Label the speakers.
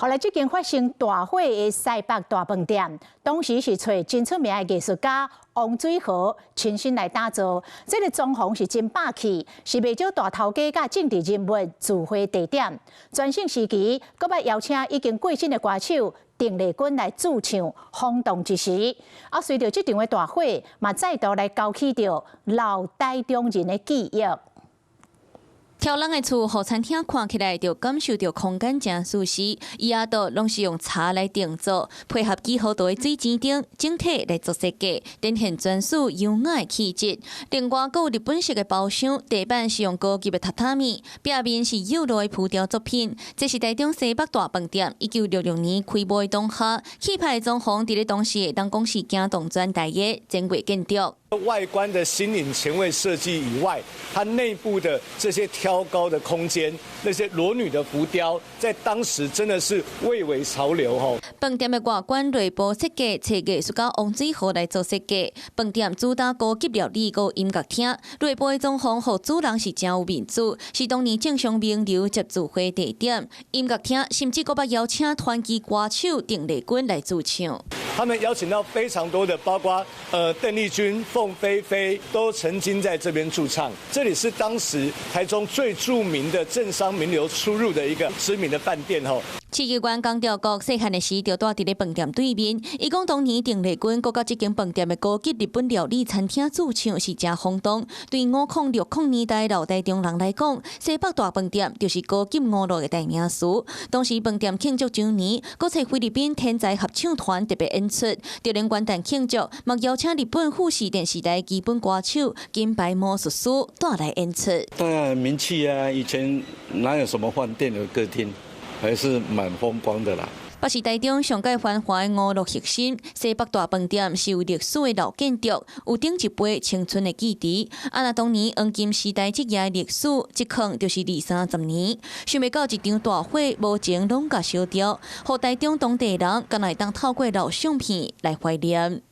Speaker 1: 後來這間發生大火的西北大飯店，當時是揣真出名的藝術家王水豪親身來打造。這个裝潢是真霸氣，是袂少大頭家佮政治人物聚會地點。全盛時期，閣捌邀請已經過身的歌手鄧麗君來駐唱，轟動一時。啊，隨著這場的大火，嘛再度來勾起著老台中人的記憶。
Speaker 2: 挑人的厝，予餐廳看起來就感受著空間誠舒適。椅仔桌攏是用柴來訂做，配合幾號道的水晶燈，整體來做設計，展現專屬優雅的氣質。另外，閣有日本式的包廂，地板是用高級的榻榻米，壁面是幼露的浮雕作品。這是台中西北大飯店1966年開幕的當下，氣派的裝潢佇咧當時會當講是驚動全台的前衛建築。
Speaker 3: 外觀的新穎前衛設計以外，它內部的這些挑高的空間，那些裸女的浮雕，在當時真的是蔚為潮流吼。
Speaker 2: 飯店的外觀內部設計，揣藝術家王水豪來做設計。飯店主打高級料理佮音樂廳，內部的裝潢予主人是誠有面子，是當年政商名流及聚會地點。音樂廳甚至閣捌邀請傳奇歌手鄧麗君來駐唱。
Speaker 3: 他們邀請到非常多的，包括鄧麗君、鳳飛飛都曾經在這邊駐唱。這裡是當時台中最著名的政商名流出入的一個知名的飯店吼。
Speaker 2: 市議員江兆國細漢的時就住佇咧飯店對面，伊講當年鄧麗君閣佮這間飯店的高級日本料理餐廳駐唱是誠轟動。對50、60年代老台中人來講，西北大飯店就是高級娛樂的代名詞。當時飯店慶祝週年，閣揣菲律賓天才合唱團特別演出，就連元旦慶祝，嘛邀請日本富士電視台基本歌手金牌魔術師帶來演出。
Speaker 4: 當然名氣啊，以前哪有什麼飯店有歌廳？還是蠻風光的啦。
Speaker 2: 北是台中上蓋繁華的娛樂核心，西北大飯店是有歷史的老建築，有頂一輩青春的記憶。啊，若當年黃金時代這頁的歷史，一囥就是二三十年。想袂到一場大火，無情攏共燒掉，予台中當地人敢若會當透過老相片來懷念。